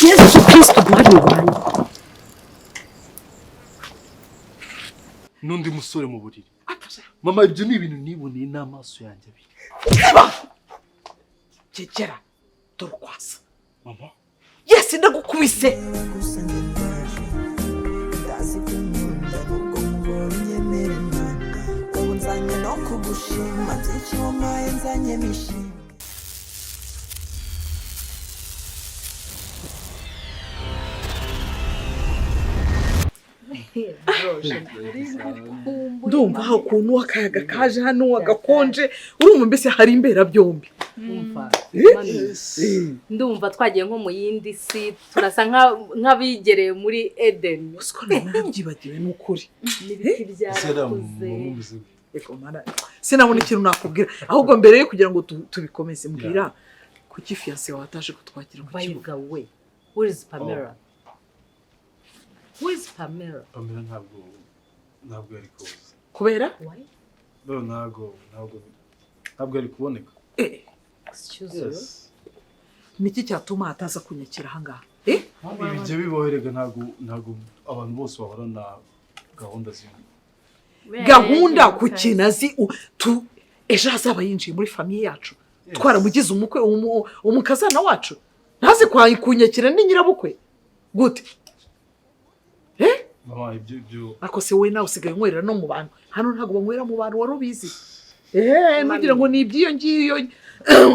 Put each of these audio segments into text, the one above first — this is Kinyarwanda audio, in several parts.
Yesu Kristo, Mwami wanjye! N'undi musore mu buriri. Mama, ibyo ni ibintu niboneye n'amaso yanjye abiri. Cecera, dore ukwasa. Mama. Yesi, ndagukubise. Gusa njye ndaje, ndazi ko unkunda nubwo nkubonye unyemere mwana. Ubu nzanye no kugushima, byinshi wampaye nzanye mishima. Ndumva aho ukuntu akayaga kaje hano, agakonje, urumva mbese hari imberabyombi. Umva, Eh? mami, Eh. ndumva twagiye nko mu yindi si, turasa nk'abigereye muri Edeni. Uzi ko narabyibagiwe, ni ukuri. N'ibiti byarakuze. Ego mana, sinabona ikintu nakubwira. Ahubwo mbere yo kugira ngo tubikomeze, mbwira, kuki fiancé wawe ataje kutwakira mu kibuga? By the way, where is Pamela? Where is Pamela? Pamela ntabwo yari kuza. Kubera? Why? No, ntabwo yari kuboneka. Eh, Excuse you? Yes. Niki cyatuma ataza kunyakira ahangaha? Eh? Ibi bijya bibaho erega, ntabwo abantu bose bahorana gahunda zimwe. Gahunda ku kintu azi tu ejo hazaba yinjiye muri famille yacu, twaramugize umukwe, umukazana wacu, ntazi kunyakira, ni nyirabukwe gute? Eh? Mama, ibyo Ariko se wowe nawe usigaye unywera no mu bantu? Hano ntabwo banywera mu bantu, wari ubizi? Eee, nugira ngo ni iby'iyo ngiyo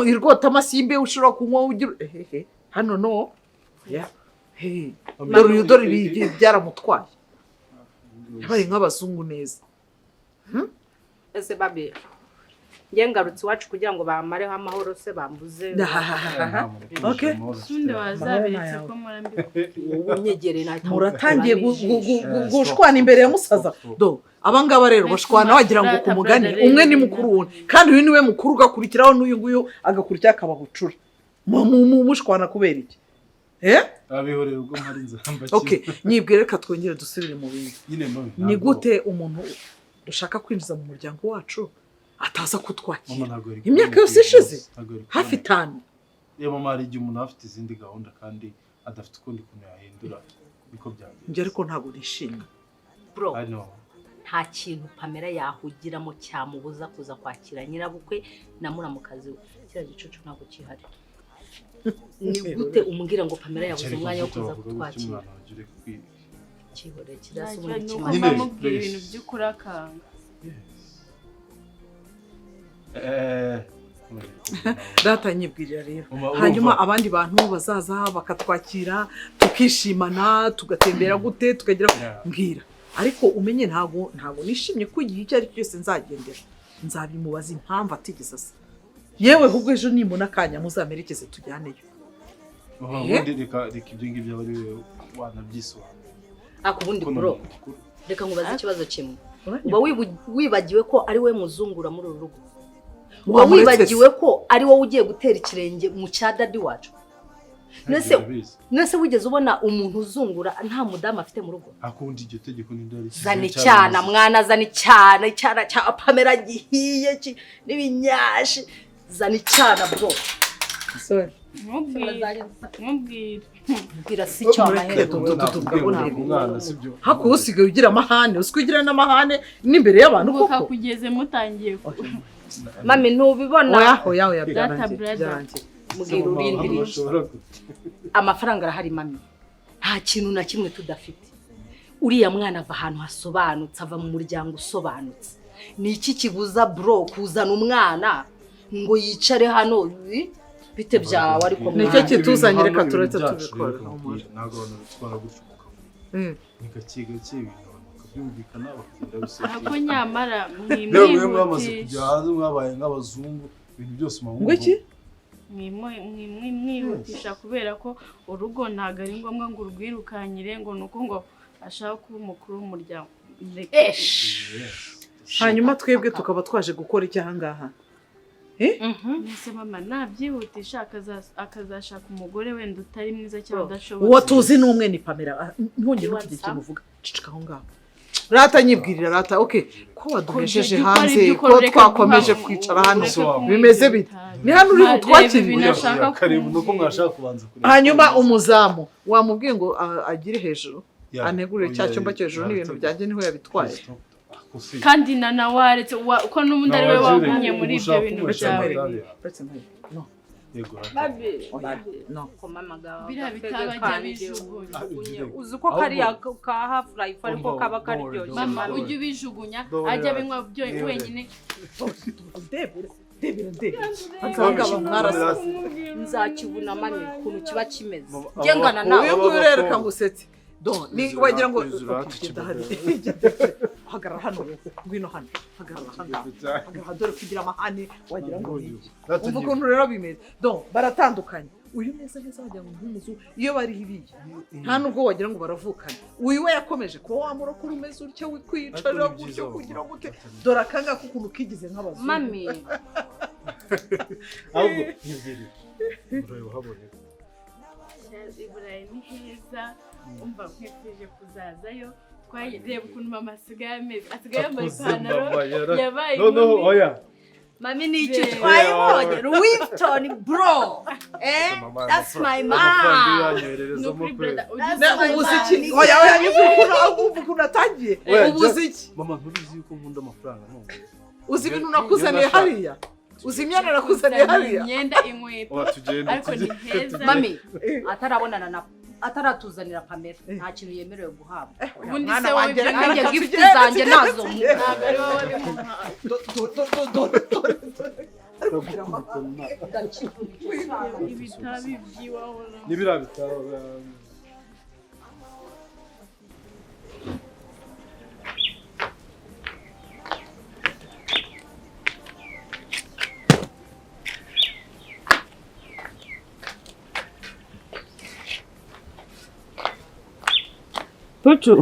irwota amasimbe ushobora kunywa ugira ehehe hano? No ya he, dore uyu, dore ibi byaramutwaye, yabaye nk'abazungu neza. Ese babi, njye ngarutse iwacu kugira ngo bamareho amahoro se bambuze? Okay. Sundi wazaberetse ko murambikwa. Ubu unyegereye nahita Muratangiye ngukuramo ijisho. gushwana imbere ya musaza. Do abangaba rero bashwana wagira ngo ku mugani umwe ni mukuru wundi, kandi uyu niwe mukuru, ugakurikiraho n'uyu nguyu agakurikiraho akaba bucura. Mushwana kubera iki? Eh? Abihorera, ubwo mpari nzamba. Okay, nyibwire, reka twongere dusubire mu bindi. Nyine mami, Ni gute umuntu dushaka kwinjiza mu muryango wacu ataza Mama, kutwakira ntabwo yari imyaka kuboneka yose uyu ishize? munsi, ntabwo yari Hafi kuboneka. 5. Ye mama, hari igihe umuntu aba afite izindi gahunda kandi adafite ukundi kuntu yahindura, niko byagenze. Njye ariko ntabwo nishimye. Bro, I know. nta kintu Pamela yahugiramo cyamubuza kuza kwakira nyirabukwe na muramukazi we. Kiriya gicucu ntabwo kihari. Ni gute umbwira ngo Pamela yabuze Kereka umwanya wo mvuga kuza bavuga gutya, kutwakira? umwana wanjye uri Kihoreye kiriya se Ntacyo ubundi ni uko kimaze. Nyine, mba mubwira please. ibintu by'ukuri akanga. Eh. Data, nyibwirira rero. Mama, urumva? Hanyuma abandi bantu bazaza bakatwakira, tukishimana, tugatembera gute, tukagira mbwira. Ariko umenye ntabwo nishimye ko igihe icyo ari cyo cyose nzagendera nzabimubaza impamvu atigeze asa. Yewe, ahubwo ejo nimubona akanya muzamerekeze tujyaneyo. Mama, Eh? ubundi reka ibyo ngibyo aba ari we wanabyisobanura. Ariko ubundi, Kuko ni bro, umuntu mukuru. reka nkubaze ikibazo kimwe. Uranyumva? Uba wibagiwe ko ari we muzungura muri uru rugo? Uba Wamuretse se? wibagiwe ko ari wowe ugiye gutera ikirenge mu cya daddy wacu? Nese Ntabwo urabizi. nese wigeze ubona umuntu uzungura nta mudamu afite mu rugo? Akundi iryo tegeko ni ryari? Zana icyana, mwana, zana icyana, icyana cya Pamela gihiye n'ibinyashi. Zana icyana, bro. Sorry. Mubwire, mubwire. Mbwira si icyo Mureke amaherezo. Umwana sibyo. Hakuba usigaye ugira amahane, usigaye ugira n'amahane n'imbere y'abantu Ubu koko. kakugeze mutangiye Mami, ntubibona? Oya, oya, oya. Data, Byarangiye. brother. Byarangiye. Mbwira, urindiriye. Amafaranga arahari, mami, nta kintu na kimwe tudafite. Uriya mwana ava ahantu hasobanutse, ava mu muryango usobanutse. Ni iki kibuza bro kuzana umwana ngo yicare hano? Bite byawe ariko, Nicyo mwana? kituzanye, reka turetse tubikora. Ntabwo abantu bitwara gutyo mu kavuyo. Ni gake gake, ibintu abantu bakabyumvikana, bakagenda Ariko bisekera. nyamara Rero mwe mwamaze mwimwihutisha. kujya hanze, mwabaye nk'abazungu, ibintu byose muba Ngo iki? Mwimwihutisha kubera ko urugo ntabwo ari ngombwa ngo urwirukanyire ngo ni uko ngo ashaka kuba umukuru w'umuryango. Esh. Hanyuma twebwe tukaba twaje gukora iki ahangaha? Mbese mama nabyihutisha akazashaka umugore wenda utari mwiza cyangwa Bro. udashobotse. Uwo tuzi ni umwe, ni Pamela. Ah, ntongere You ntugire want ikintu uvuga, cicika aho ngaho. Rata nyibwirira rata, okay, ko waduhesheje Ibyo ukora, hanze, ibyo ko ukora, ureke twakomeje kwicara hano, ureke kunywa bimeze ibyo bite? bitabi. Ni hano uri Reba butwakirire? ibintu ashaka Karibu, nuko kumbwira. mwashaka kubanza kureba. Hanyuma umuzamu wamubwiye ngo agire hejuru, Ya, antegurire cya oya, cyumba cyo hejuru n'ibintu byanjye niho yabitwaye. Kandi na nawe waretse ko n'ubundi ari we Nawe wagumye wagire, muri ibyo ushaka bintu kunywesha byawe. amadari. Uretse nkwereke. No. Yego, rata. Oya, no. Biriya bitaba ajya bijugunya. Uzi ko kariya ka hafu life ariko kaba karyoshye. Mama, Mami. ujye ubijugunya, Don't ajya worry. abinywa byo Don't worry. wenyine. Ndebera, ndebera, ndebera. Abangaba mwarasa. Nzakibona mami ukuntu kiba kimeze. Mama, Njye ngana nawe. Uyu nguyu rero reka ngusetse. Don, ni Izura, wagira ngo izura, okay, genda hariya. Hagarara hano wowe. Ngwino hano. Hagarara hano. Hagarara, dore kugira amahane wagira ngo ni iki. Umva ukuntu rero bimeze. Don, baratandukanye. Uyu neza neza wagira ngo ni umuzungu. Iyo bari ibiye, nta nubwo wagira ngo baravukana. Uyu we yakomeje kuba wamurokora umeze utya, wikwicarira Ariko ni gutyo byiza, kugira mama. gute. Dore akangaka ukuntu kigize nk'abazungu. Mami. Ahubwo nyibwirire. Uraye uhabonye. I Burayi ni heza, umva nkwifurije kuzazayo. Reba ukuntu mama asigaye ameze, asigaye yambaye Cyakoze ipantaro, mama yabaye Noneho inkumi. oya. Mami, ni icyo Reba. twayibonye. Louis Vuitton bro. Eh, Mama, that's my amafaranga mom. uyanyohererezamo Ni ukuri, kweli. brother, ujye Na my ubuze iki? mom. Oya, oya, nyumva ukuntu, umva ukuntu atangiye. Oya, Ubuze iki? Mama, ntubizi yuko nkunda amafaranga none. Uzi ibintu nakuzaniye hariya? Uzi imyenda nakuzaniye hariya? imyenda, inkweto, Oya, tugende, ariko ni tugende, heza. tugende. Mami, atarabonana na ataratuzanira Pamela, nta kintu yemerewe guhabwa. Ubundi Mwana se wowe wanjye, ibyo reka Nanjye reka gift tugende, zanjye tugende, nazo. tugende. Ntabwo ari wowe bimuha. Do- do- do- do- do- do- do- Ndagukubita mwana. Ibitabi by'iwawe. N'ibiriya bitabo. Pucu,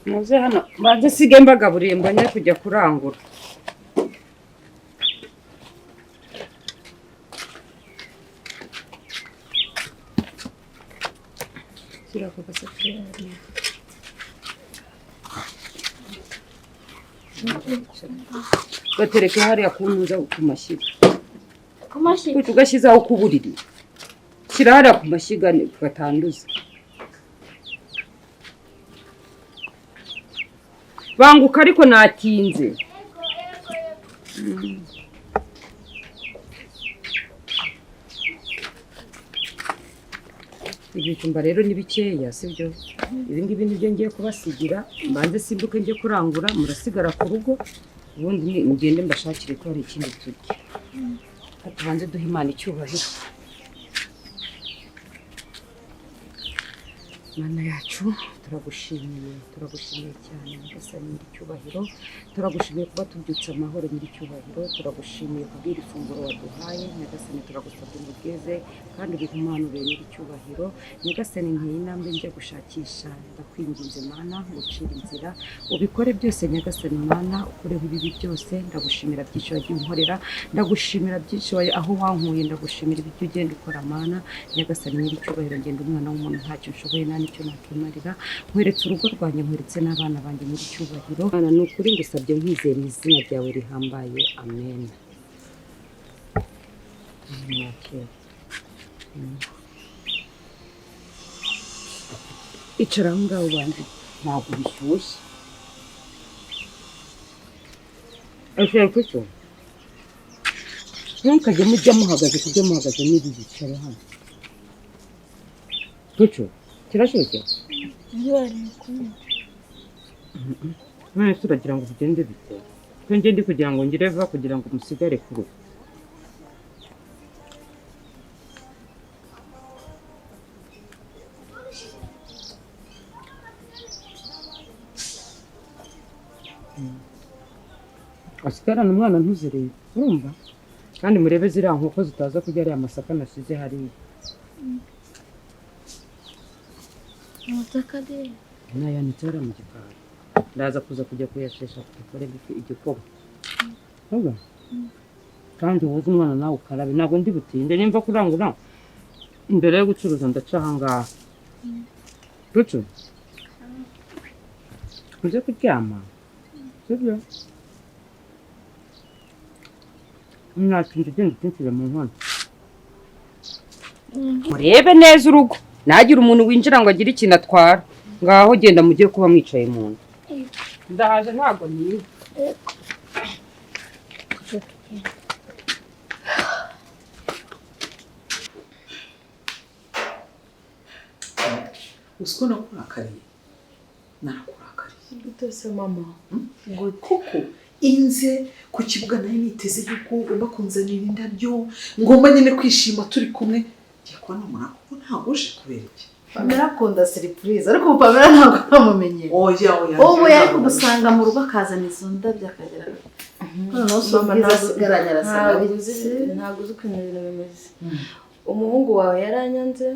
muze hano banze sige mbagaburiye mbone kujya kurangura. Shyira ako gasafuriya hariya. Gatereke hariya ku ntuza ku mashyiga. Ku mashyiga? Pucu, ugashyize aho ku buriri. Shyira hariya ku mashyiga gatanduza. Banguka ariko natinze. Ibijumba rero ni bikeya, sibyo? Ibi ngibi nibyo ngiye kubasigira, mbanze simbuke njye kurangura, murasigara ku rugo, ubundi ngende mbashakire ko hari ikindi turya. Tubanze duhe Imana icyubahiro. Mana yacu, turagushimiye, turagushimiye cyane Nyagasani nyiricyubahiro, turagushimiye kuba tubyutse amahoro nyiricyubahiro, turagushimiye kubw'iri funguro waduhaye Nyagasani, turagusabye ngo ubweze kandi ubihumanure nyiricyubahiro. Nyagasani, nteye intambwe njya gushakisha, ndakwinginze Mana ngo ucire inzira, ubikore byose Nyagasani Mana, ukureho ibibi byose. Ndagushimira byinshi wagiye unkorera, ndagushimira byinshi aho wankuye, ndagushimira ibyo ugenda ukora Mana Nyagasani nyiricyubahiro. Ngenda umwana w'umuntu ntacyo nshoboye nta n'icyo nakwimarira, nkweretse urugo rwanjye, nkweretse n'abana banjye nyiricyubahiro. Mana, ni ukuri ngusabye nkwizeye mu izina ryawe rihambaye, amen. Mwakire. Icara aho ngaho banze, ntabwo bishyushye. Ese kuki ntukajye mujya muhagaze, kujya muhagaze n'ibi, bicare hano. Kuki kirashyushye? None se uragira ngo bigende bite? Ko njye ndi kugira ngo ngire vuba kugira ngo musigare ku rugo. Asigarane umwana ntuzirebe, urumva? Kandi murebe ziriya nkoko zitaza kurya ariya masaka nasize hariya. Amasaka de. Nayanitse hariya mu gikari. Ndaza kuza kujya kuyashesha dukore igikoma. Urumva? Kandi woze umwana nawe ukarabe, ntabwo ndi butinde, nimva kurangura imbere yo gucuruza ndaca aha ngaha. Rucu. Uze kuryama, sibyo? Mwatinze, ugenda utinsire mu nkono. Murebe neza urugo, ntagire umuntu winjira ngo agire ikintu atwara. Ngaho genda mujye kuba mwicaye mu nzu. Ndahaje, ntabwo ntinya. Uzi ko nakurakariye? Narakurakariye. Gute se, mama? Koko inze ku kibuga nayo niteze yuko ugomba kunzanira indabyo, ngomba nyine kwishima turi kumwe. Ngiye kubona umuntu kuko ntabwo uje, kubera iki? Pamela akunda surprise, ariko ubu Pamela ntabwo aramumenyera. Oya, oya. Ubu yari kugusanga mu rugo akazana izo ndabyo, akagera noneho si Mama, ubwiza ntabwo- asigaranye, arasa ntabwo uzi, ntabwo uzi ukuntu ibintu bimeze. Umuhungu wawe yaranyanze,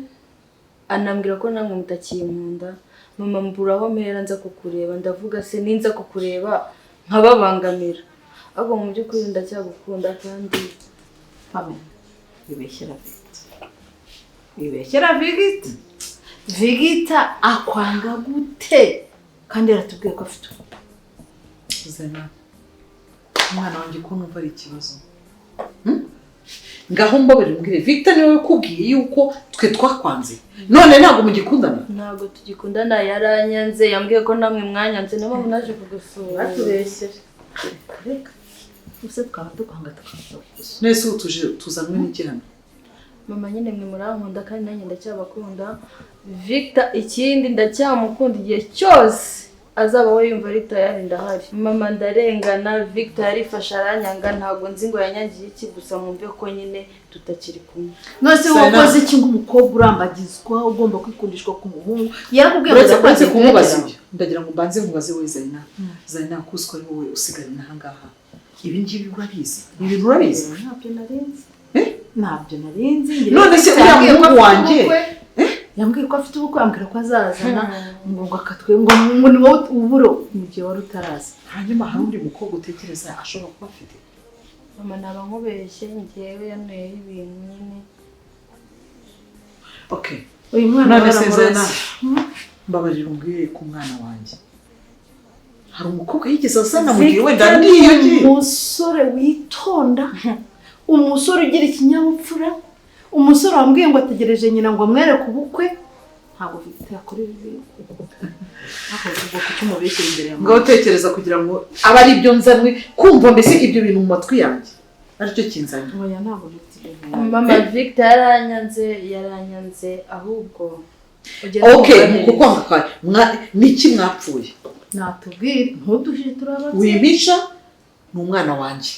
anambwira ko namwe mutakinkunda. Mama, mbura aho mpera nza kukureba. Ndavuga se ninza kukureba nkababangamira, ariko mu by'ukuri ndacyagukunda kandi Pamela, wibeshyera Victor, wibeshyera Victor. Victor akwanga gute kandi yaratubwiye ko afite ubukwe? Zena, umwana wanjye, ko numva ari ikibazo? Hmm? Ngaho mbabere, mbwire, Victor niwe wakubwiye yuko twe twakwanze, none ntabwo mugikundana? Ntabwo tugikundana, yaranyanze, yambwiye ko namwe mwanyanze, niyo mpamvu naje kugusura. Batubeshyere, reka ubuse twaba tukwanga tukaza kugusura? Nese ubu tuje tuzanwe n'iki hano? Mama, nyine mwe murankunda kandi nanjye ndacyabakunda. Victor ikindi ndacyamukunda, igihe cyose azaba we yumva ari tayari ndahari. Mama, ndarengana. Victor yarifashe aranyanga, ntabwo nzi ngo yanyangiye iki, gusa mwumve ko nyine tutakiri kumwe. None se Zena. wakoze iki nk'umukobwa urambagizwa, ugomba kwikundishwa ku muhungu? Yarakubwiye ngo Uretse ndakwanze? kumubaza ibyo, ndagira ngo mbanze nkubaze wowe Zaina. Zaina, kuzi ko ari wowe usigarana aha ngaha, ibi ngibi urabizi? Ibi bintu urabizi? Ntabyo narinzi. Eh? Ntabyo narinzi. None se uriya Yambwiye ko muhungu afite wanjye? ubukwe. Yambwiye ko afite ubukwe, ambwira ko azazana ngo akatwe ngo ni wowe uburo mu gihe wari utaraza. Hanyuma hari undi mukobwa utekereza ashobora kuba afite? Mama, naba nkubeshye, njyewe yanyweye ibintu nyine. Okay. Uyu mwana None se baramuroze. Zena, mbabarira umbwire ku mwana wanjye, hari umukobwa yigeze azana mu gihe wenda Victor ndiyo ni ngiyo? umusore witonda, umusore ugira ikinyabupfura, umusore wambwiye ngo ategereje nyina ngo amwereke ubukwe. Ntabwo Victor yakora ibi bintu. Ntabwo ubwo kuki umubeshyira imbere ya Ngaho utekereza kugira ngo abe ari ibyo nzanwe kumva, mbese ibyo bintu mu matwi yanjye aricyo kinzanye? Oya, ntabwo Victor ibyo bintu. Mama, Victor yaranyanze, yaranyanze, ahubwo ugende Okay, mu umuganirize. kukwanga kwawe niki mwapfuye? Natubwire, ntuduhije, turi ababyeyi. Wimisha, ni umwana wanjye,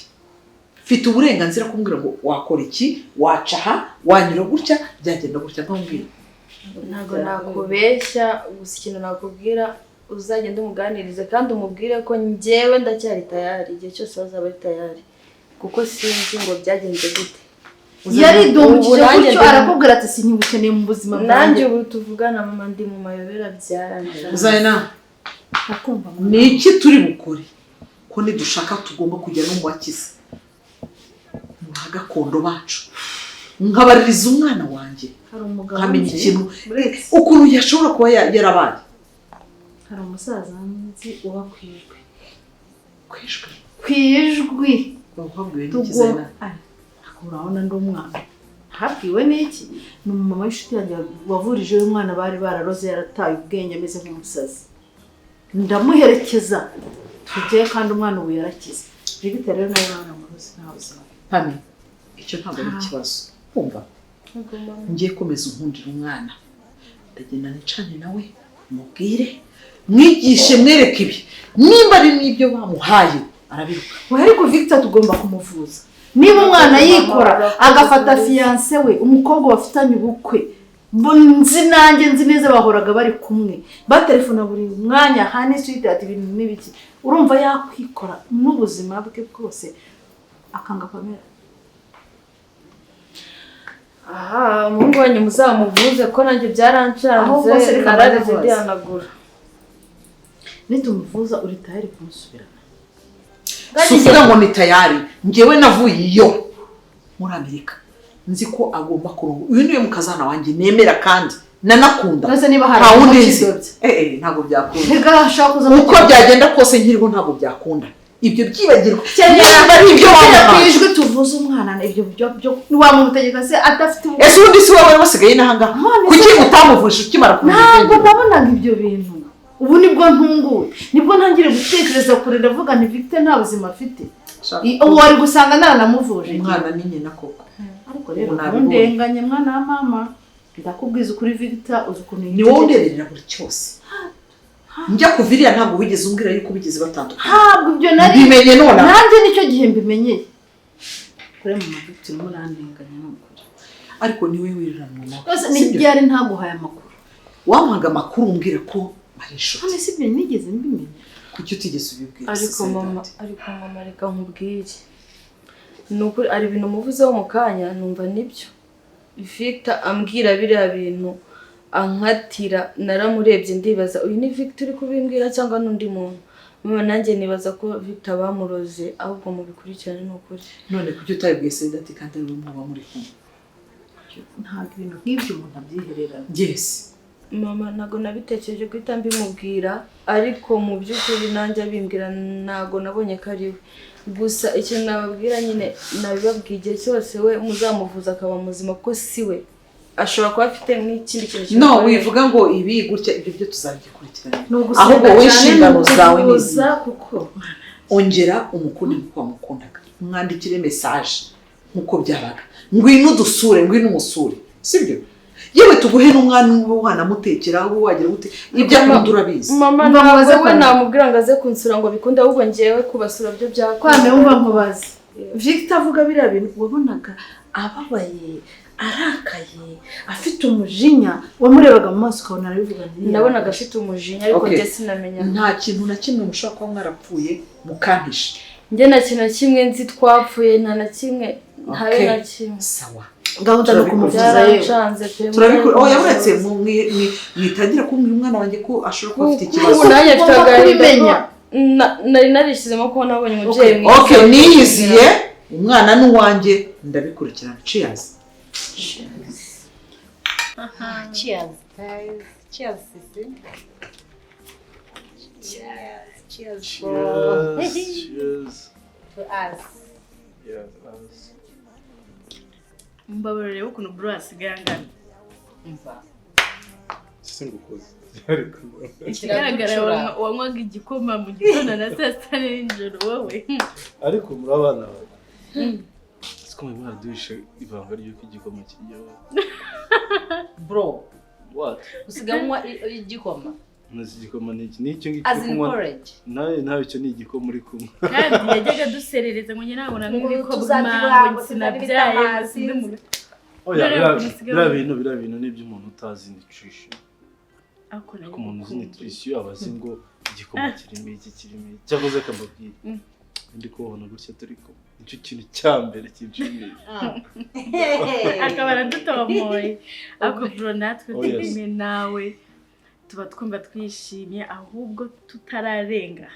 mfite uburenganzira kumbwira ngo wakora iki, waca aha, wanyura gutya, byagenda gutya, ntumbwira. Ntabwo nakubeshya, gusa ikintu nakubwira, uzagende umuganirize kandi umubwire ko njyewe ndacyari tayari igihe cyose bazaba ari tayari, kuko sinzi ngo byagenze gute. Yaridumbukije Ubu nanjye gutyo, arakubwira ati sinyigukeneye mu buzima nanjye bwanjye. Ubu tuvugana, mama, ndi mu mayobera, byarangiye. Zayina, Akumva. Ni iki turi bukore, ko nidushaka tugomba kujya no mu bakiza, mu ba gakondo bacu, nkabaririza umwana wanjye, Hari umugabo nkamenya nzi, ikintu ukuntu yashobora kuba yarabaye? Hari umusaza nzi uba ku Ijwi. Ku Ijwi? Ku Ijwi. Wabwiwe n'iki, Tugomba Zayina? Urabona ndi umwana, ntabwiwe n'iki? Ni umumama w'inshuti yanjye wavurijeho umwana bari bararoze, yarataye ubwenge, ameze nk'umusazi. Ndamuherekeza tujyayo, kandi umwana ubu yarakize. Victor rero nawe baramuroze, nta buzima. Pami, icyo ntabwo ari ikibazo, kumva? Ngiye komeza unkundira umwana, ndagenda nicane nawe, mubwire, mwigishe, mwereke ibi, nimba ari n'ibyo bamuhaye arabiruka. We, ariko Victor tugomba kumuvuza. Niba umwana yikora agafata fiancé we, umukobwa bafitanye ubukwe, nzi nanjye, nzi neza bahoraga bari kumwe, batelefona buri mwanya, honey, sweet, ati ibintu n'ibiki, urumva yakwikora n'ubuzima bwe bwose akanga Pamela? Aha, umuhungu wanyu muzamuvuze ko nanjye byarancanze. Ahubwo se reka Nararize, mbaze. ndihanagura. Nitumuvuza, uri tayari kumusubirana? Si uvuga ngo ni tayari. Ngewe navuye iyo muri Amerika nzi ko agomba kurongora. Uyu niwe mukazana wanjye nemera kandi Nanakunda. Nose niba hari Nta wundi nzi. ikidobya. Ntabwo byakunda. Rega ashaka kuza Uko byagenda kose nkiriho ntabwo byakunda. Ibyo byibagirwa. Cyane Niba ari ibyo ku wamuhaye. ijwi tuvuze umwana ibyo byo wamutegeka se adafite ubu. Ese ubundi si wowe wasigaye n'ahangaha? None Kuki se- utamuvuje ukimara kumenya Ntabwo ubwenge? nabonaga ibyo bintu. Ubu nibwo ntunguwe, nibwo ntangire gutekereza kure, ndavuga nti Victor nta buzima afite. Ubu wari gusanga naranamuvuje. Umwana ni nyina koko. Ariko rero Ubu nabibonye. ntundenganye mwana wa mama, ndakubwiza ukuri Victor uzi ukuntu Ni wowe undeberera buri cyose. Njya kuva iriya ntabwo wigeze umbwira yuko bigeze batandukana. Ntabwo ibyo nari Mbimenye nonaha. Nanjye nicyo gihe mbimenyeye. Kure mama Victor urimo urandenganya ni ukuri. Ariko ni wowe wirirana nawe. Rwose ni Sibyo? ryari ntaguhaye amakuru? Wampaga amakuru umbwira ko ari inshuti. None si ibyo nigeze mbimenya. Kuki utigeze ubibwira Ariko mama, Sisandati? ariko mama, reka nkubwire. Ni ukuri hari ibintu muvuzeho mu kanya numva nibyo. Victor ambwira biriya bintu ankatira, naramurebye ndibaza uyu ni Victor uri kubimbwira cyangwa n'undi muntu. Mama, nanjye nibaza ko Victor bamuroze, ahubwo mubikurikirane ni ukuri. None kuki utabibwiye Sendati kandi ari we muba muri kumwe? Ntabwo ibintu nk'ibyo umuntu abyihererana. Yes. Mama, ntabwo nabitekereje guhita mbimubwira, ariko mu by'ukuri nanjye abimbwira ntabwo nabonye ko ari we. Gusa ikintu nababwira nyine nabibabwiye, igihe cyose we muzamuvuza akaba muzima, kuko si we, ashobora kuba afite nk'ikindi kintu No, kimukorera. wivuga ngo ibi gutya, ibyo byo tuzabikurikirana. Ni ugusenga Ahubwo wowe cyane, inshingano ni zawe ni ukuvuza izi. kuko Ongera umukunde nk'uko wamukundaga. Mwandikire message nk'uko byabaga. Ngwino udusure, ngwino umusure. Sibyo? Yewe tuguhe n'umwana ube wanamutekera, ube wagira gute. Ibyo akunda urabizi. Mama, Umva nkubaze ntabwo we Kwame. namubwira ngo aze kunsura ngo bikunde, ahubwo ngewe kubasura byo byakunda. Kwame, wumva nkubaze, Victor avuga biriya bintu wabonaga ababaye, arakaye, afite umujinya? Wamurebaga mu maso ukabona arabivuga ntiyarakaye? Nabonaga afite umujinya, ariko Okay. njye sinamenya. Nta kintu na kimwe mushobora kuba mwarapfuye mukampisha. Njye nta kintu na kimwe nzi twapfuye, nta na kimwe, ntabe Okay. na kimwe. Sawa. Gahunda ni ukumuvuza yewe. Byarancanze pe. Turabikora. Oh, yaburetse mwitangira kumbwira umwana wanjye ko ashobora kuba afite ikibazo. Ubu nanjye mfite Ugomba agahinda kubimenya. ko nari narishyizemo ko nabonye umubyeyi mwiza. Okay, niyiziye umwana ni uwanjye, ndabikurikirana. Cheers. Cheers guys. Cheers sisi. Cheers. Cheers bro. Cheers, cheers. To us. Yeah, us. Mbabarira, reba ukuntu bro asigaye angana. Umva. Singukoze. Ariko Ikigaragara Kiragucura. wanywaga igikoma mu gitondo na saa sita nijoro wowe. Ariko muri abana bawe. Siko mwe mwaraduhishe ibanga ry'uko igikoma kiryoha. Bro, What? usigaye unywa igikoma? Nasi igikoma ni iki? Ni icyo ngicyo As uri in kunywa. porridge. Nawe icyo ni igikoma uri kunywa. Kandi yajyaga aduserereza ngo njye ntabwo nanywa Ngo ibikoma, tuzabyibuha, ngo ngo sinabyaye, ngo tuzabibita sindi umuntu. Oya, None ukuntu usigaye biriya bintu ni iby'umuntu utazi nutrition. Ariko nari Ariko umuntu uzi ngukumbuye. nutrition aba azi ngo igikoma kirimo iki, kirimo iki. Cyakoze akambabwira. Ndi kubabona gutya turi kumwe. Nicyo kintu cya mbere kinshimisha. Akaba aradutomoye. Ariko bro, natwe Oh, turi yes. kumwe nawe tuba twumva twishimye, ahubwo tutararenga.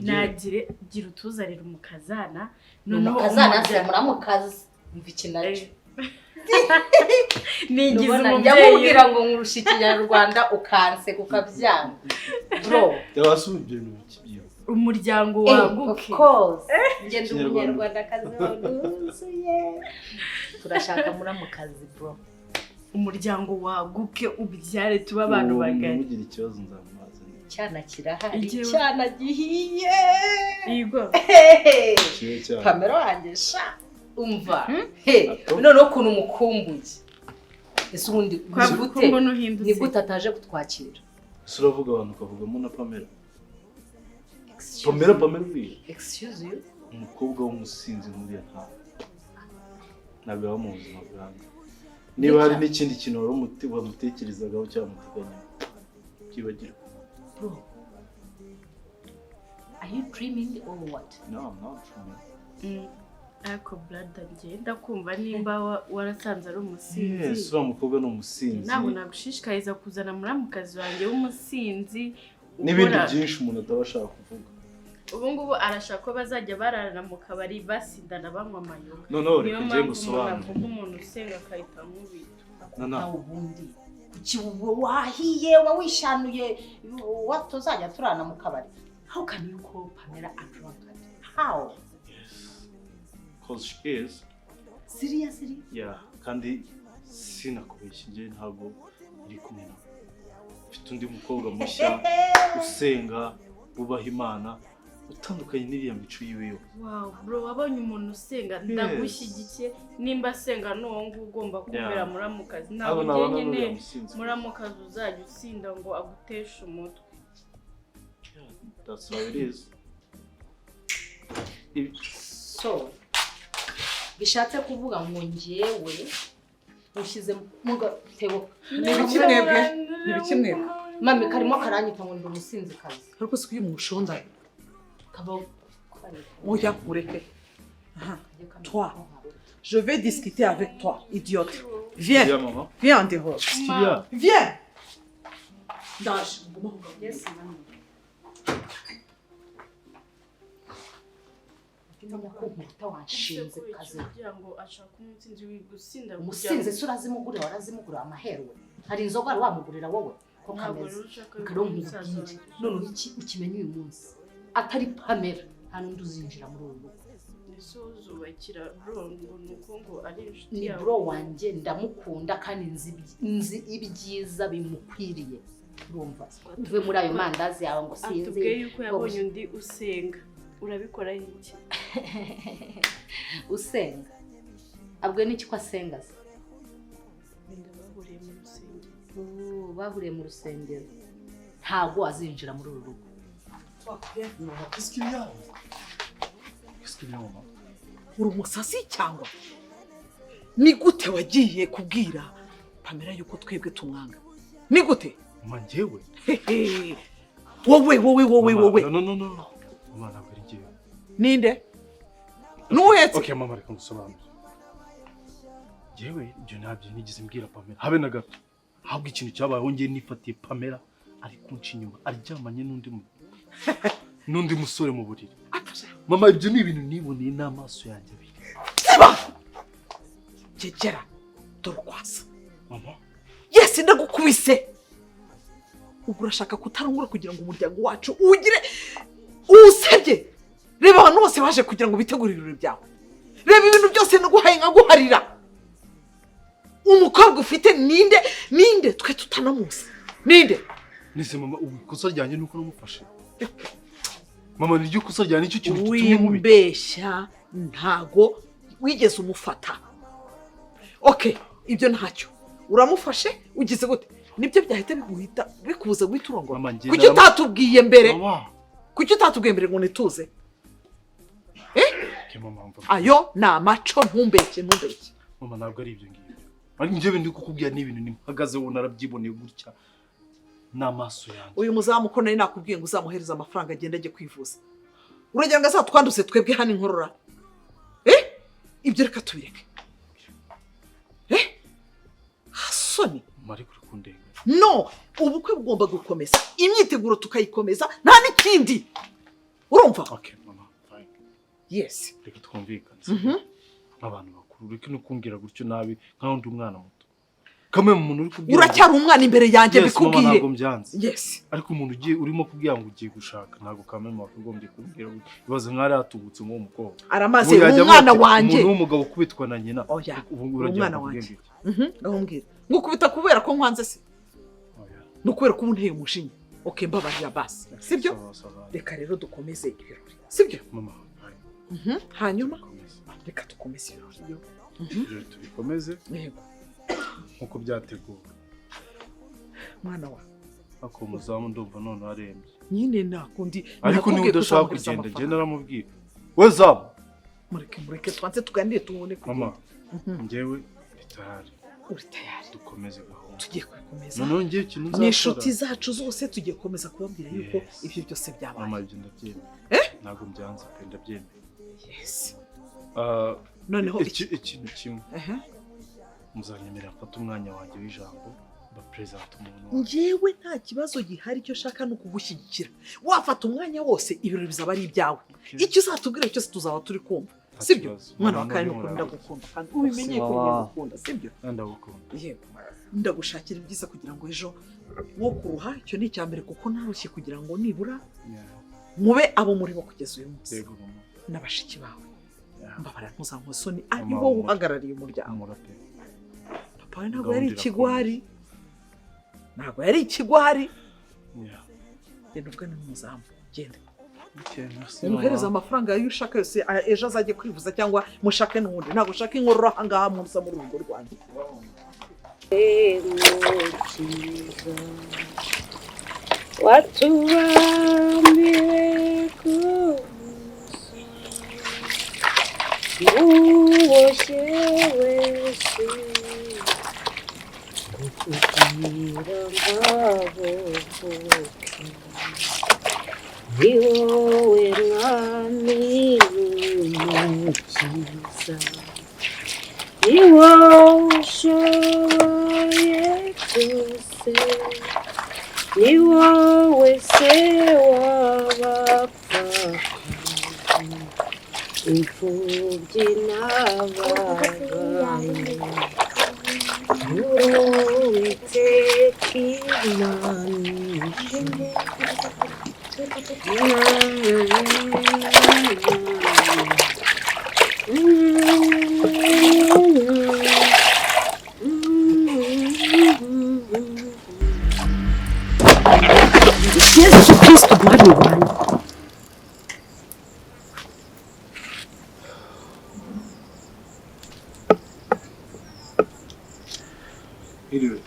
Nagire gira utuzanire umukazana. Ni umukazana se muramukazi? Umva iki nacyo. Nigize Nubona umubyeyi. njya mubwira ngo nkurusha ikinyarwanda ukanseka ukabyanga. Bro. Yabasubiye ibyo bintu bikibyibuka. Umuryango Of waguke. course. Njye ndi Ikinyarwanda. umunyarwandakazi wuzuye. Turashaka muramukazi bro. Umuryango waguke, ubyare, tuba abantu Uwo bagari. ntugire ikibazo, nzamumazanira. Icyana kirahari. Icyana gihiye. Yego. Kibe cyane. Pamela wanjye sha. Umva. He, noneho ukuntu umukumbuye. Ese ubundi Kwa ni ko gute? mbona uhindutse. Ni gute ataje kutwakira? Ese uravuga abantu ukavugamo na Pamela? Pamela, Pamela uriya. Excuse you. Umukobwa w'umusinzi nk'uriya ntabwo yaba mu buzima bwanjye. Niba hari n'ikindi kintu wari wamutekerezagaho cyangwa wamuteganyaho, byibagirwe. Bro. Are you dreaming or what? No, I'm not dreaming. Ariko brother, ngenda kumva nimba warasanze ari umusinzi. Yes, uriya mukobwa ni umusinzi. Ntabwo nagushishikariza kuzana muramukazi wanjye w'umusinzi N'ibindi ukora- byinshi umuntu ataba ashaka kuvuga. Ubu ngubu arashaka ko bazajya bararana mu kabari basindana banywa amayoga. Noneho Niyo reka njye mpamvu umuntu ngusobanure. avuga umuntu usenga akahita amubita. No, no. Nawe ubundi. Kuki wahiye, uba wishanuye, tuzajya turana mu kabari? How can you call Pamela a drunkard? How? Yes, 'cause she is. Seriously? Yeah, kandi sinakubeshya, njye ntabwo ndi kumwe nawe. Mfite undi mukobwa mushya usenga, wubaha Imana, utandukanye n'iriya mico yiwe yose. Wow bro, wabonye umuntu usenga, ndagushyigikiye. Nimba asenga, n'uwo nguwo ugomba kubera muramukazi. Ntabwo Ntabwo nabona njye n'uriya nyine musinzi. muramukazi uzajya usinda ngo aguteshe umutwe. Yeah, that's how it is. So bishatse kuvuga ngo njyewe ushyize mu gatebo. Ni ibiki mwebwe? Ni ibiki mwebwe? Mami, karimo karanyita ngo ndi umusinzikazi. Ariko si uyu mushonda? Kaba. Oya, mureke. Aha. Toi, je vais discuter avec toi, idiote. Viens. Viens, maman. Viens en dehors. Qu'est-ce qu'il y a? Viens. Ndaje, nguma aho ngaho. Yes, mami. Umenya ko nkuta wanshinze kazi. Kugira ngo ashake umutsinzi, gusinda. Umusinzi se urazimugurira? Warazimugurira amaherwe? Hari inzoga wari wamugurira wowe ko Ntabwo kameze? rero ushaka Reka yuko rero umusaza nkubwire, wanjye noneho iki ukimenye uyu munsi, atari Pamela nta n'undi uzinjira muri uru rugo. Ese uzubakira bro ngo ni uko ngo ari inshuti Ni yawe? bro wanjye, ndamukunda kandi nzi ibyiza bimukwiriye. Urumva, uve muri ayo mandazi yawe ngo sinzi. Atubwiye yuko yabonye undi usenga, urabikora iki? Usenga? Abwiwe n'iki ko asenga se? Wenda bahuriye mu rusengero. Oh, bahuriye mu rusengero. Ntabwo azinjira muri uru rugo. Qu'est-ce qu'il y a? Qu'est-ce qu'il y a, maman? Uri umusazi cyangwa ni gute wagiye kubwira Pamela yuko twebwe tumwanga? Ni gute? Mama, njyewe? Hehe. Wowe, wowe, wowe. Mama, Wowe. No, no, no, no. Mama, ntabwo ari njyewe. Ninde nuhetse? Okay, mama, reka ngusobanure. Njyewe ibyo ntabyo nigeze mbwira Pamela. Habe na gato. Ahubwo ikintu cyabayeho, njyewe nifatiye Pamela ari kunca inyuma, aryamanye n'undi musore mu buriri. Mama, ibyo ni ibintu niboneye n'amaso yanjye abiri. Ziba! Gegera, dore ukwasa. Mama. Yes, ndagukubise. Ubwo urashaka kutarongora kugira ngo umuryango wacu ugire uwusebye? Reba abantu bose baje kugira ngo bitegure ibirori byawe. Reba ibintu byose naguhaye nkaguharira. Umukobwa ufite ninde? Ninde twe tutanamuzi? Ninde? Nise mama, ubu ikosa ryanjye ni uko namufashe? Mama, niryo kosa ryanjye? Nicyo kintu gitumye nkubita? Wimbeshya, ntago wigeze umufata. Okay, ibyo ntacyo. Uramufashe ugize gute? Nibyo byahita biguhita bikubuza guhita urongora? Mama, njye Kuki utatubwiye mbere? Mama. Kuki utatubwiye mbere ngo nituze? Okay, mama, mva. Ayo ni amaco, ntumbeshye, ntumbeshye. Mama, ntabwo ari ibyo ngibyo. Ariko ibyo bintu ndi kukubwira ni ibintu mpagazeho narabyiboneye gutya n'amaso yanjye. Uyu muzamu ko nari nakubwiye ngo uzamuhereze amafaranga agende ajye kwivuza, uragira ngo azatwanduze twebwe hano inkorora? Eh, ibyo reka tubireke. Eh, hasoni. Mama, ariko uri kundenga. No, ubukwe bugomba gukomeza, imyiteguro tukayikomeza, nta n'ikindi, urumva? Okay, mama, fine. Yes. Reka twumvikane nk'abantu bakuru. Ureke no kumbwira gutyo nabi nkaho ndi umwana muto. Kamwe mu muntu uri kubwira Uracyari umwana imbere yanjye. Yes, mama, Bikubwire. ntabwo mbyanze. Yes. Ariko umuntu ugiye urimo kubwira ngo ugiye gushaka, ntabwo kamwe wakagombye kumbwira gutyo. Ibaze nk'ari yatubutse nk'uwo mukobwa. Aramaze. Ubu yajya Umwana avuga ati, wanjye. umuntu w'umugabo ukubitwa na nyina. Oya, Ubu ngubu uragira umwana ngo uvuge wanjye. ngo iki? Ngaho mbwira, ngukubita kubera ko nkwanze se? Oya. Ni ukubera ko ubu nteye umujinya? Okay, mbabarira basi, sibyo? Sawa, sawa. Reka rero dukomeze ibirori, sibyo? Mama, fine. Hanyuma Dukomeze. reka dukomeze ibirori. Ibirori tubikomeze Yego. nk'uko byateguwe. Mwana wa. Ariko uwo muzamu ndumva none arembye. Nyine nakundi. Ariko niba Nakubwiye ko udashaka uzamuhereza kugenda, njye amafaranga. naramubwiye. We zamu. Mureke, mureke twanze tuganire tubone Mama, kugenda. njyewe ndi tayari. Uri tayari? Dukomeze gahunda. Tugiye kubikomeza. Noneho njyewe ikintu Ni nzakora. inshuti zacu zose, tugiye gukomeza kubabwira yuko Yes. ibyo byose byabaye. Mama, ibyo ndabyemeye. Ntabwo mbyanze pe, ndabyemeye. Yes. Ah, Noneho ikintu kimwe, Aha. muzanyemerera mfate umwanya wanjye w'ijambo, baperezanta umuntu wanjye? Njyewe nta kibazo gihari, icyo nshaka ni ukugushyigikira. Wafata umwanya wose, ibirori bizaba ari ibyawe. Icyo uzatubwira cyose tuzaba turi kumva. Sibyo? Kibazo. Mwana wa Mama, kane, nuri ukunda, murakoze. ndagukunda kandi ubimenye ko Mama. ngukunda, sibyo? Ndagukunda. Yego, ndagushakira ibyiza kugira ngo ejo wo kuruha. Icyo ni icya mbere, kuko narushye kugira ngo nibura mube abo muri bo kugeza uyu munsi. Yego mama. Na bashiki bawe. Yeah. Mbabara ntuzanywe isoni, ari Mama, wowe humura. uhagarariye umuryango. Humura pe. Papa we ntabwo yari Gahunda ikigwari, ntabwo yari ikigwari. Yeah. Genda uvugane n'umuzamu, genda. Okay, merci, Umuhereza mama. amafaranga yayo ushaka yose, ejo azajye kwivuza cyangwa mushake n'ubundi. Ntabwo ushaka inkorora aha ngaha muza muri urugo rwanjye. Mukiza watubambiwe ku uboshye wese kugira ngo ni wowe Mwami n'Umukiza, ni wowe ushoboye byose, ni wowe se w'abapfakazi, imfubyi n'ababaye, uri Uwiteka Imana. Yesu Kristo mwami wanjye. Iriwe.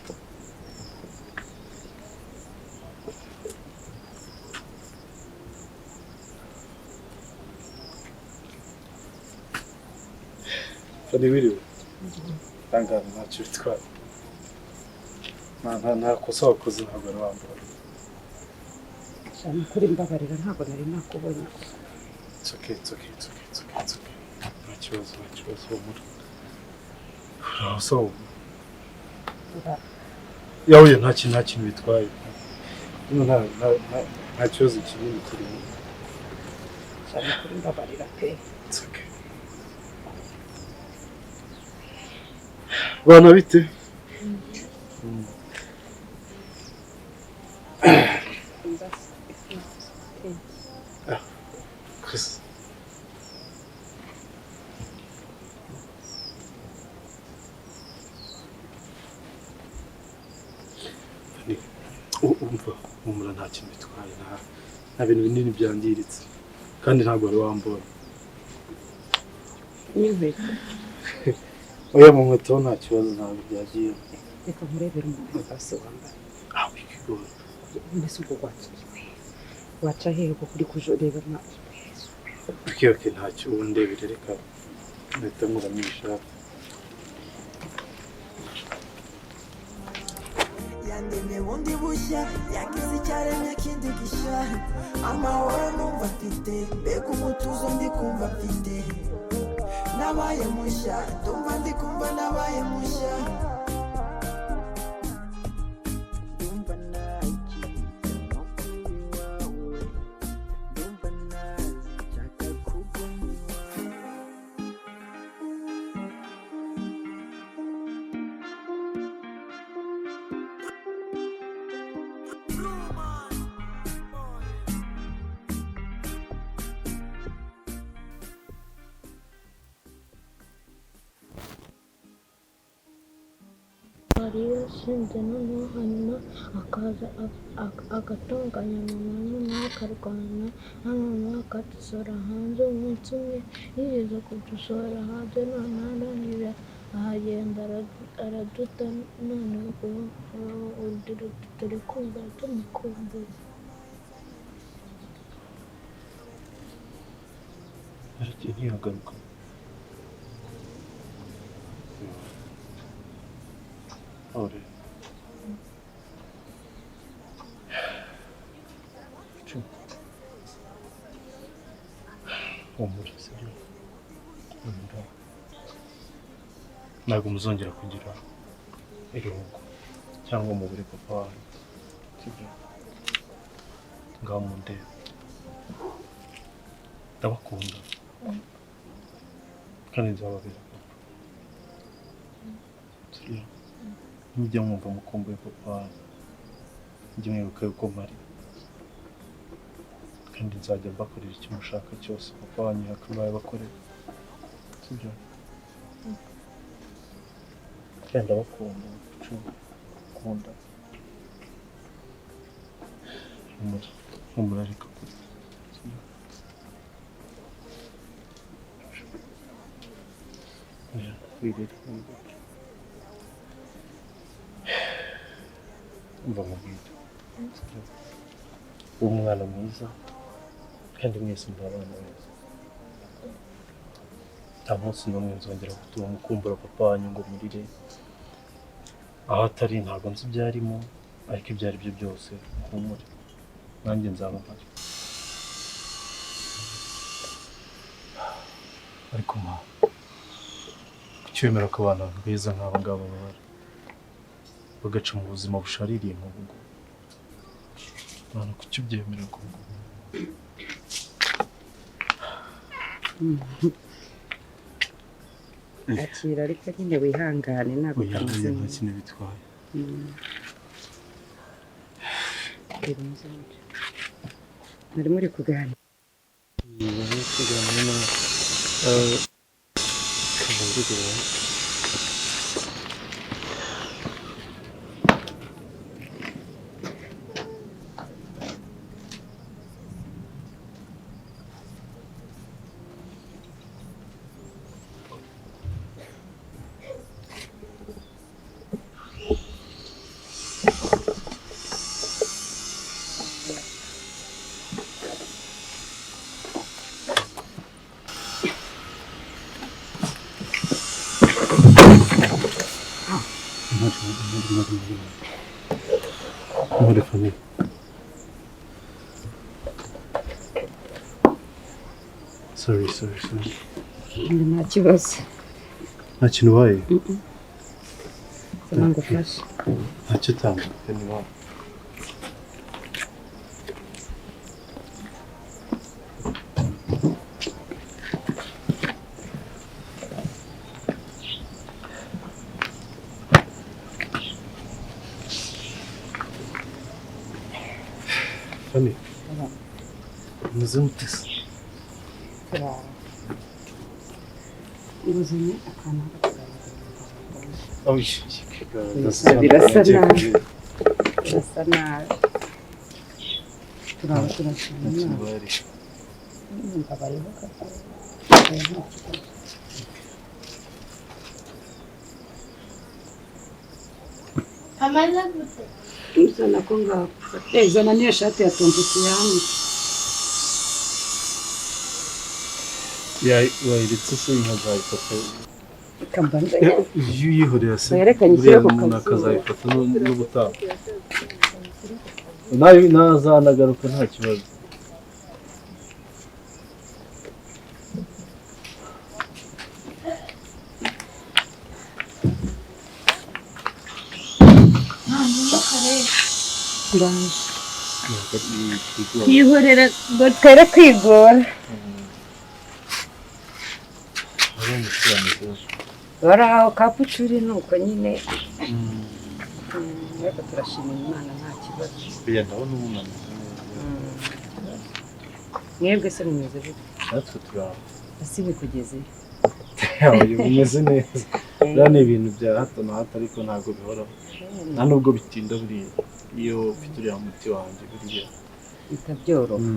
Fani, wiriwe. Tangana, ntacyo bitwaye. Nta kosa wakoze, ntabwo wari wambaye. Cyane kuri, mbabarira, ntabwo nari nakubonye. It's okay, it's okay, it's okay, it's okay, it's okay. Nta kibazo, nta kibazo, humura. Uraho se wowe? Yahuye, nta kintu bitwaye. Hano nta kibazo kinini kirimo. Cyane kuri, mbabarira pe. It's okay. Bana, bite? Ah, Chris. Fanny, umva, humura, nta kintu bitwaye, nta bintu binini byangiritse kandi ntabwo wari wambonye. N'inkweto. Oya, mu nkweto ho nta kibazo, ntabwo byagiye. Reka nkurebere umupira basi wambaye. Ah, wikigora. Mbese ubwo waciye waca hehe ko kuri kujoreba amazi? Okay, ntacyo, ubu ndebere, reka mpita nkuramo iyi shati. Yandemye bundi bushya, yagize icyaremye kindi gishya. Amahoro numva mfite, mbega umutuzo ndi kumva mfite! Nabaye mushya, ndumva ndi kumva nabaye mushya. Ndumva nagiye no kuba iwawe, ndumva nazi nshaka kuguma iwawe. Wari yasinze, noneho hanyuma akaza agatonganya mama, noneho akarwana, noneho akadusohora hanze. Umunsi umwe yigeze kudusohora hanze, noneho arangije ahagenda araduta. Noneho ubu turi kumva tumukumbuye. Yaragiye ntiyagaruka. Ore. Cumi. Humura, sibyo? Humura. Ntabwo muzongera kugira irungu cyangwa mubure papa wanyu. Sibyo? Ngaho mundebe. Ndabakunda. Kandi nzababera papa. Sibyo? Nujya mwumva mukumbuye papa wanyu, mujye mwibuka yuko mpari. Kandi nzajya mbakorera icyo mushaka cyose papa wanyu yakabaye abakorera. Sibyo? Kandi ndabakunda, kunda. Humura, humura reka kurya. Sibyo? Oya, wirira, wirira. Umva nkubwire. Sibyo? Uri umwana mwiza kandi mwese muri abana beza. Nta munsi n'umwe nzongera gutuma mukumbura papa wanyu ngo murire. Aho atari ntabwo nzi ibyo arimo, ariko ibyo ari byo byose muhumure, nanjye nzaba mpari. Ariko ma, kuki wemera ko abana beza nk'aba ngaba babara bagaca mu buzima bushaririye nk'ubu ngubu? Mwana, kuki ubyemera koko? Akira ariko nyine wihangane, ntabwo Oya, kameze oya, nta neza. kintu bitwaye. Mwari muri kuganira. Bari kuganira na Kavangirira. Muri famille. Sorry, sorry, sorry. Nta kibazo. Nta kintu ubaye? Saba ngufashe. Ntacyo utambuka ni wawe. Fami, umeze mute se? Inguzanyo akantu. Oh, Birasa nabi. Birasa nabi. Turaba turashima Imana. Mbabayeho gato. Oya, nta kibazo. Ameze gute? Uzana ko ngako. Zana n'iyo shati ya tonto yangu. Wayiretse se nkazayifata. Kambanza. Iyo uyihorera se Werekanye buriya ikirego umuntu kazuba. akazayifata n'ubutaha. Nayo nazanagaruka nta kibazo. Yihorera ngo twere kwigora. Baraho kapucuri nuko nyine. Ariko turashimira Imana nta kibazo. Oya, ndabona ubu unameze neza. Mwebwe se mumeze gute? Natwe turaho. Ese bikugeze? Oya, bimeze neza. Buriya ni ibintu bya hato na hato ariko ntabwo bihoraho. Nta nubwo bitinda buriya. Iyo ufite uriya muti wanjye buriya bitabyoroha.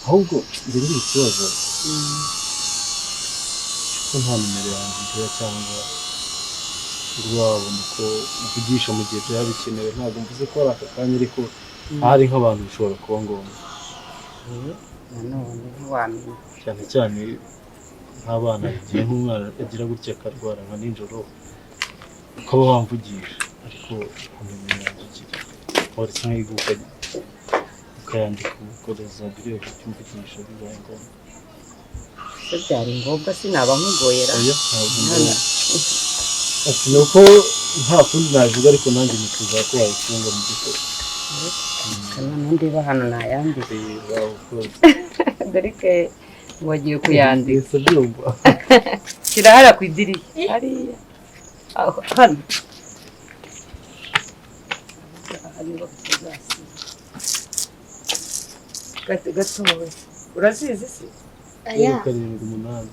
Ahubwo njye ngira ikibazo ko nta nimero yanjye ugira cyangwa ngo wabona uko uvugisha mu gihe byaba bikenewe. Ntabwo mvuze ko ari aka kanya ariko ahari nk'abantu bishobora kuba ngombwa. Nanone ntiwamenya. Cyane cyane nk'abana, igihe nk'umwana agira gutya akarwara nka nijoro ukaba wamvugisha ariko nta nimero yanjye ugira. Waretse nk'iguka ukayandika ugakomeza ureba icyo umvugisha bibaye ngombwa. Se byari ngombwa sinaba nkugoyera. Oya, ntabwo ngombwa. Ati ni uko nta kundi nabivuga ariko nanjye nifuza ko wayifunga mu by'ukuri. Noneho ndeba hano nayandike. Waba ukoze. Dore ke Wagiye kuyandika. Yese byumva. Shyira hariya ku idirishya. Hariya. Aho, hano. Aha niho tuzasiga. Gatoya. Urazizi se? Aya. 0 7 8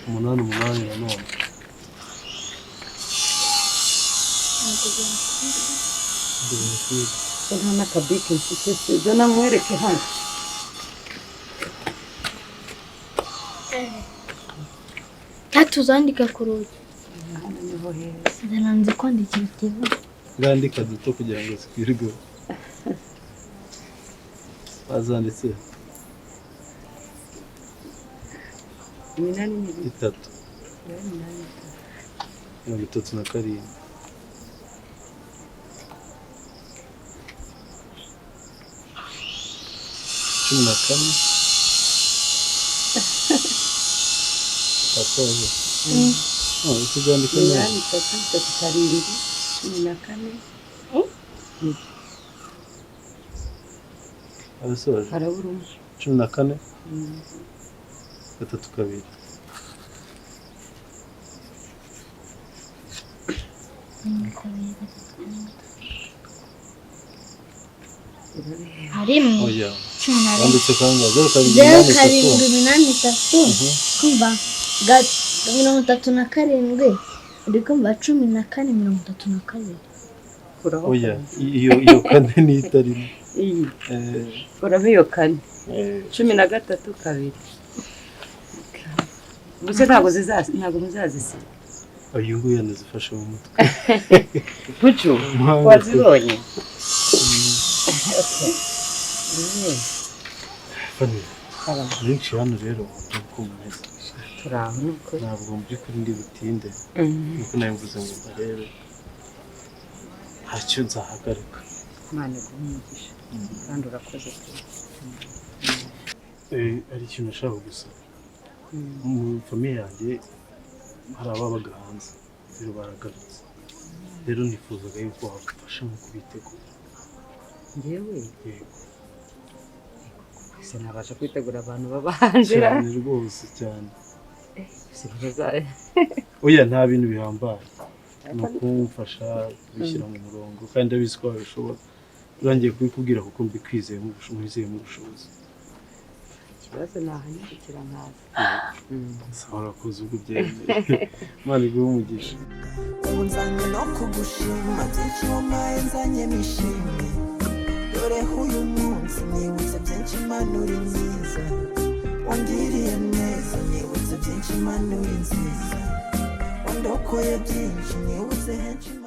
8 8 nanone. Nta n'akabike mfite se, zana nkwereke hano. Tatu zandika ku rugi. Hano niho heza. Zananze kwandikira ikibazo. Ngandika duto kugira ngo zikwirwe. Bazanditse 8 n'ibiri. 3 8 37. 14. Asoje. Uri kubyandika neza. 8 3 3 7 14. Abisoje. Harabura umwe. 14 3 2. Harimo Oya. 11. Wanditse kangahe? 0 7 0 8 7 3. 8 3 kumva 37 uri kumva 14 32. Kuraho. Oya, iyo kane niyo itarimo. Iyi. Kuramo iyo kane. 13 2. Ubuse ntabwo zizazi, ntabwo muzazisiba. Uyu nguyu yanazifashe mu mutwe. Bucu, wazibonye? Fanny, benshi hano rero nuko mumeze. Turaho nuko. Ntabwo mu by'ukuri ndi butinde. Nuko nawe mvuze ngo mbarebe. Ntacyo nzahagarika. Imana iguhe umugisha. Kandi urakoze pe. Hari ikintu nashaka gusa. Mu famiye yanjye hari ababaga hanze rero baragarutse. Rero nifuzaga yuko wabafasha mu kubitegura. Njyewe Yego. sinabasha kwitegura abantu baba hanze. Cyane rwose cyane. Sinabaza- Oya, nta bintu bihambaye. Ni ukumfasha kubishyira mu murongo kandi ndabizi ko wabishobora. Urangiye kubikubwira kuko mbikwizeyemo ubushobozi. Ikibazo nahanyarukira nkaza. Sawa, urakoze ubwo ubyemeye. Imana iguhe umugisha. Ubu nzanye no kugushima byinshi wampaye nzanye nishimwe. Dore uyu munsi nibutse byinshi Imana uri nziza. Wangiriye neza nibutse byinshi Imana uri nziza. Wandokoye byinshi nibutse henshi Imana.